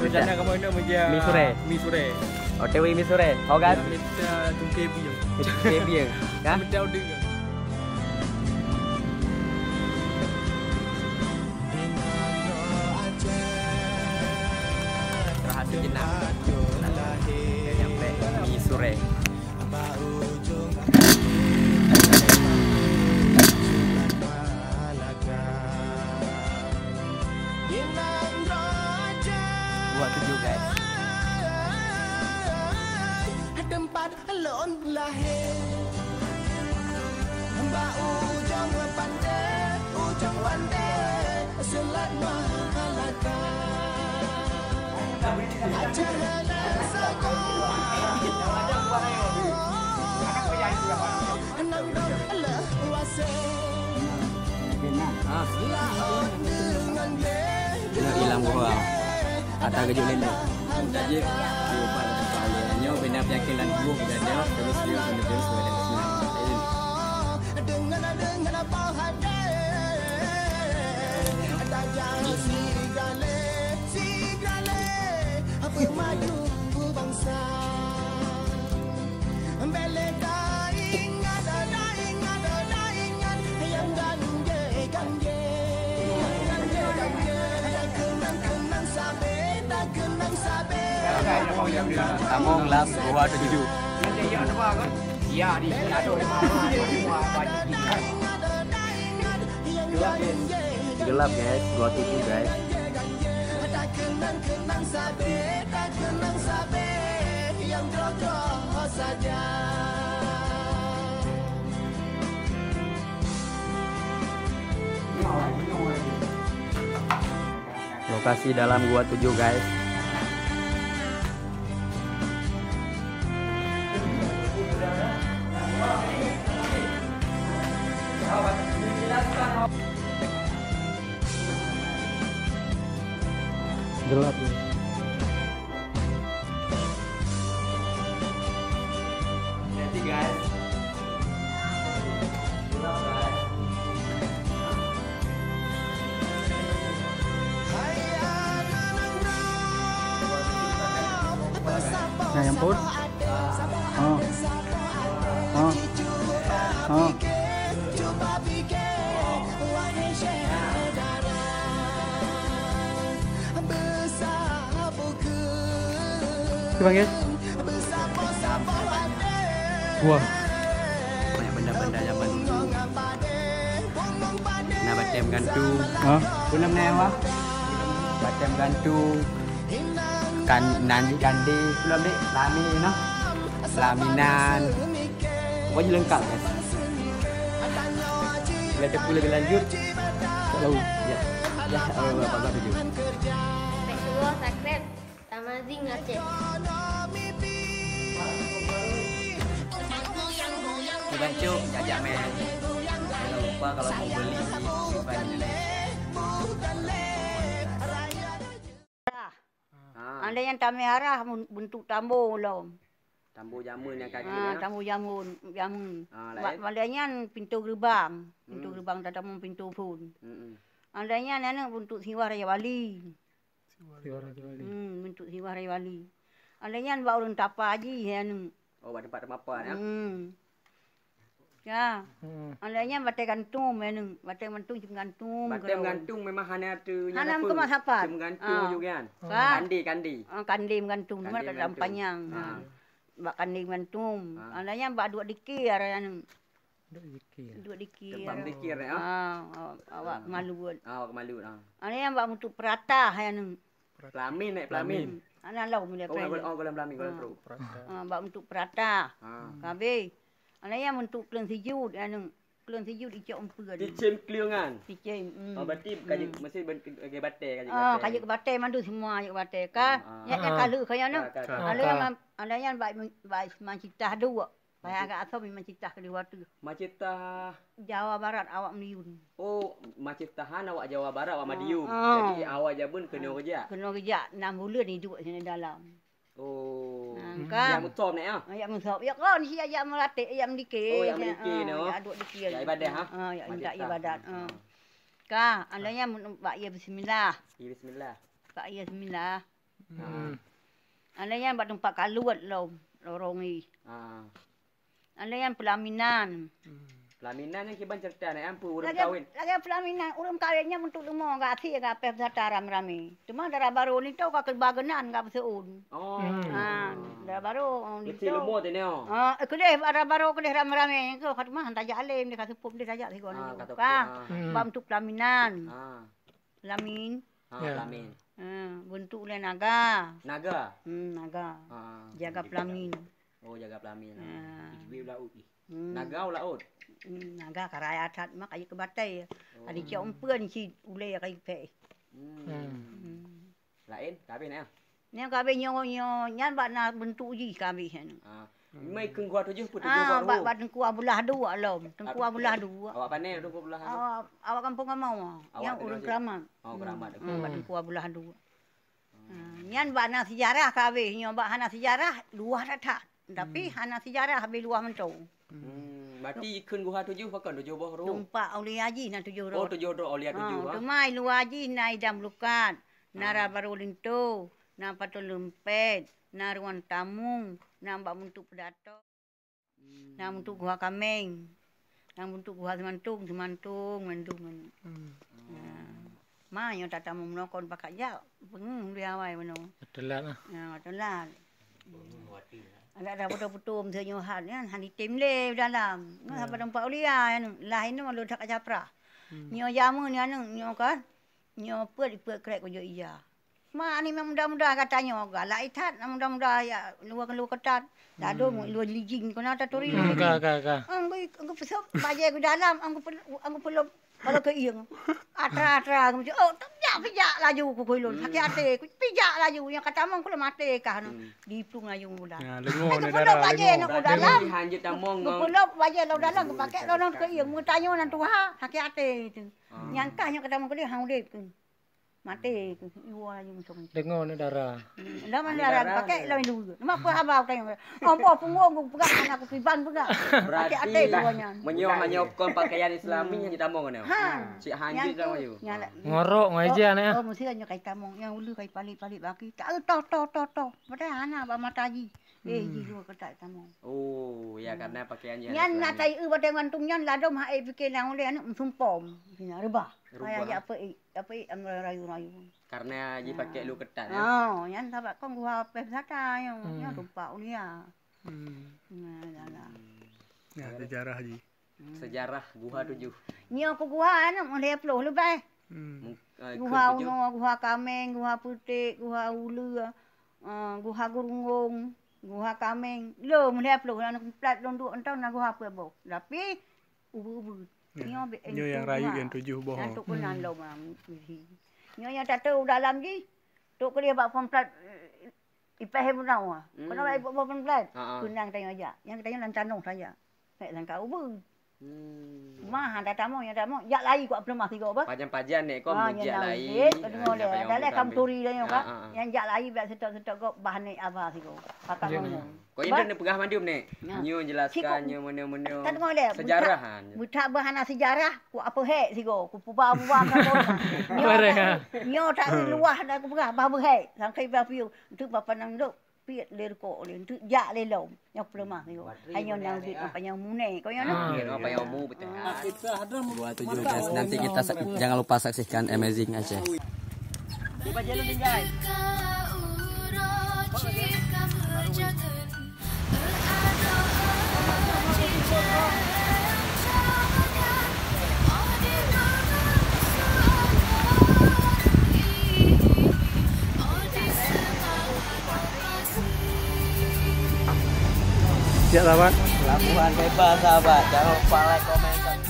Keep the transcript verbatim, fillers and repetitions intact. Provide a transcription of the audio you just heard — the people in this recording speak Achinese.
Rencana kamoe nak meujak Mi Suree. Mi Suree. O T W Mi Suree. Ho kan? Ya, minta tungke bieng. Tungke bieng. Kan? Minta order. Istirahat sejenak. Sampai Mi Suree. Buat tujuh, guys. Teumpat lôn lahé. Bak ujong pantai, ujong pantai, Selat Malaka. Aceh sagoe. Nang dong leuh wasé. Laôt deungon bèe. Ilang buha. Ata geujok lélé. Jadi, nyoe bina penyakit dan buah begadang, terus dia kena terus begadang. Tamong last dua tujuh. Gelap, guys, dua tujuh, guys. Lokasi dalam gua tujuh, guys. Gelap ni. Hati-hati, guys. Nah, yang pun. Oh. Oh. Oh. Cuba, guys. Wah. Banyak benda-benda zaman dulu. Nah, batèe meugantung. Ha? Belum na, wah. Batèe meugantung. Kan, nan, kandé. Belum, Dek. Lami, nah. Laminan. Pokoknya lengkap, guys. Bila teupeu lebih lanjut, tak tahu. Ya. Ya, eh, apa kata tu? Subscribe. Tamazing Aceh. Dibantu jajak meh. Jangan lupa kalau mau beli di Bali. Ah. Andai nyan tamé arah mun-, bentuk tambo lom. Tambo jameun nyang ka jeuet, ah, ya? Tambo jameun, jameun. Ah, laén? Ba-, andai nyan pintoe geubang. Pintoe, hmm, geubang tatamong pintoe phon. Hmm, hmm. Andai nyan aneuk bentuk siwah raya Bali. Siwah Raya Wali. Hmm, bentuk siwah Raya Wali. Andai nyan bak ureueng tapa jih, hai aneuk. Oh, bak teumpat tamapa, ya? Hmm. Ya. Hmm. Andai nyan batèe gantung, hai aneuk. Batèe gantung, cuma gantung. Batèe gantung memang hana atu nyan. Hana apa? Cuma gantung, ah, juga kan? Kan? Kandé, kandé. Ah, kandé meugantung, cuma kandé meugantung. Panyang. Ah. Bak kandé meugantung. Ah. Andai nyan bak duek dikir, hai aneuk. Duek dikir. Duek dikir. Tempat dikir, eh, ah? Ah, awak, hmm, keumaluet. Ah, awak keumaluet, ah. Ada nyang bak bentuk peurata, hai aneuk. Pelamin, eh, pelamin. Pelamin. Aneuk lom dia. Oh, pelamin. Oh, golom pelamin, golom, ah, trok. Peurata. Ah, bak bentuk peurata. Ah. Kabeh. Ada nyang bentuk kleueng sijut, hai aneuk. Kleueng sijut icok umpeu. Cicém kleueng nyan. Cicém, hmm. Oh, berarti ka jeuet, hmm, mesti ben-, ka jeuet batèe, ka jeuet batèe. Ah, ka jeuet batèe, mandum semua jeuet batèe. Ka, ah, ah, nyak, nyak, ah, ka lheueh, ka nyan, ka, ka, ka. Ada nyang, ada nyang bak, bak macitah duek. Payah agak asoe memang citah keudeh watèe. Macitah. Jawa Barat awak Madiun. Oh, macitahan awak Jawa Barat, awak Madiun. Ah. Jadi, awak jameun keunoe geujak. Keunoe geujak, enam buleuen iduek sinan dalam. Oh. Nah, kan? Nyang musop nyan, ah? Ah, jak musop. Jak kon, si jak, jak meuratéb, jak meudikir. Oh, jak meudikir, ah, no? Jak duek dikir. Jak ibadah, ah? Ah, jak minta ibadat, ah. Macitah. Ah. Ka, andai nyan mun bak ie bismillah. Ie bismillah. Pak Yasmina. Hmm. Ada yang bak tempat kaluet lom, lorong i. Ah. Ada yang pelaminan. Hmm. Pelaminan yang kiban cerita ni, ampun, ureueng kawin. Lagèe pelaminan, ureueng kawin nyan untuk leumo, gak asie, gak apeh beusata ramé-ramé. Cuma dara barô ni tau ka keubah geunan, gak beuseuôn. Oh. Hmm. Ha, dara barô, oh, ni tau. Kecil umur tu ni, oh. Ah, eh, keudeh, dara barô keudeh ramé-ramé. Keu Fatimah, tajak além, dia ka seupôt, dia tajak sigoe. Ah, ka seupôt, ah. Hmm. Bak untuk pelaminan. Ah. Pelamin. Ha, ya. Pelamin. Ha, bentuk ulèe naga. Naga? Hmm, naga. Ha. Jaga pelamin. Oh, jaga pelamin. Ha. Di laôt ih. Hmm. Naga u laôt? Hmm, naga ka raya that, mak kayu keu batèe. Oh. Adi cok umpeuen cit ulèe kayu pèh. Hmm. Hmm. Laén, ka habéh na? Nyan ka habéh nyoe, nyoe, nyan bak na bentuk jih ka habéh nyan. Ah. Memang ikheun guha tujoh peutujoh bak, bak teungku Abdullah dua lom. Teungku Abdullah dua. Awak pané teungku Abdullah dua? Awak, awak kampung kamoe. Awak nyan ureueng Keramat. Oh, Keramat. Hmm, bak teungku Abdullah dua. Hmm. Ha, nyan bak na sejarah ka habéh. Nyoe bak hana sejarah, luwah that-that. Tapi hana sejarah habéh luwah mantong. Hmm, berarti ikheun guha tujoh pakon tujoh boh roh? Teumpat aulia jih na tujoh roh. Oh, tujoh roh aulia tujoh, ha. Teuma luwa jih na Idam Lukat, na Rabarô Linto, na Patô Leumpet, na Ruang Tamong, na bak Muntuk Peudato. Hmm. Na Muntuk Guha Kameng. Na Muntuk Guha Seumantong, Seumantong, mandum nyan. Hmm. Ha. Ma nyoe tatamong meunokon pakat jak, peungeuh lé awai meunoe. Teulat lah. Ha, teulat. Ada-ada foto-foto meuseu nyoe hat nyan, han item lé dalam. Nyoe saban teumpat aulia nyan, lah inoe lôn that ka capra. Hmm. Nyoe jameun nyan, nyoe kan. Nyoe peuet, peuet krek kujok ija. Ma ni memang muda-muda gata nyoe, galak that, na muda-muda ya luwa keuluwa keutat. Lalu luwa lijing kena taturi. Hmm, ka, ka, ka. Anggu, anggu peusok bajèe ku dalam, anggu pel-, anggu pelop bala keuieng. Atra-atra, anggu macam, oh, pijak, pijak laju ku kuilon. Sakit até, ku pijak laju, nyang ka tamong ku lom até kah. Hmm. Diplueng laju ku dalam. Ya, lengoh ni pelop dara, bajèe lengoh. Nak ku dalam. Hanjeuet tamong. Ku pelop bajèe lom dalam, ku pakai lom keuieng. Meutanyoe nan tuha, sakit até tu. Ah. Nyang kah nyang ka tamong keudeh, hang udép tu. Maté ku, iwa laju mantong. Deungoe ni dara. Hmm, dah mana dara, dara pakai lawan dulu. Nama apa haba tanya? Ambo punggong ku pegang, anak ku kiban pegang. Berarti até-até dah, dua nyan. Meunyoe hanya kon pakaian Islami hanya tamong kan? Ha. Cik hanjeuet sama you. Ngorok ngai je anak. Oh, mesti hanya kai tamong. Yang ulu kai palik-palik baki. Tak, eh, toh, toh, toh, toh. Padahal anak bak mata ji. Eh, ji dua ketat tamong. Oh, ya, karena pakaian je Islami. Nyan na tai eu bateng gantung nyan ladom hai fikir nang uleh aneuk meusumpom. Sina rebah. Rebah. Payah jak peuék. Tapi am rayu-rayu. Karena jipakai lu ketat, ya? Oh, nyan sabab kon guha peh sata nyoe. Hmm. Nyoe tumpak ulia. Hmm. Nah, dah lah. Hmm. Ya, sejarah ji. Hmm. Sejarah Guha Tujuh. Nyoe ku guha aneuk meuliah ploh leubeh. Hmm. Mung-, eh, guha Unoe, Guha Kameng, Guha Peutek, Guha Uleue, eh, Guha Gurunggong, Guha Kameng. Lo meuliah ploh aneuk plat lôn duek entong na guha peuet boh. Tapi ubeut-ubeut. Ya. Nyoe be-, nyoe nyang rayeuk nyang tujoh boh. Nyang tu keunan lom, ah, misi. Nyoe nyang tateu dalam jih, tok keudeh bak pamflet, eh, ipeh meunawa. Hmm. Keunan bak pamflet. Ha, ha. Keunan tanyoe jak. Nyang tanyoe lam tanoh saja. Pek sangka ubeut. Hmm. Mah, ada tamong, nyang tamong. Jak lai kuat peuleumah sigoe bah. Pajan-pajan nek kau jak lai. Keudeh lé. Ada lé kam turi dah nyoe kah. Ha, ha, ha. Nyang jak lai biak setok-setok gob bah nek aba sigoe. Pakai ngomong. Kok intu neupeugah mandum ni? Nyoe jelaskan, nyoe meunoe-meunoe. Ka deungoe lé, sejarah, ha. Buta bah hana sejarah, ku apa hek sigoe, ku peuba-peuba ka kau. Nyoe tak, nyoe tak luah dah ku peugah, bah beuhek, sangkai bah piu. Entuk bapa nang dok, piet lé rukok lé, entuk jak lé lom. Nyok peuleumah sigoe. Hai nyoe nang duit apa nyang mune, kau nyoe nah. Apa nyang mu betul. Dua tujuh belas. Nanti kita sa-, jangan lupa saksikan Amazing Aceh. Siap, sahabat? Pelabuhan bebas, sahabat. Jangan lupa like, komen, subscribe.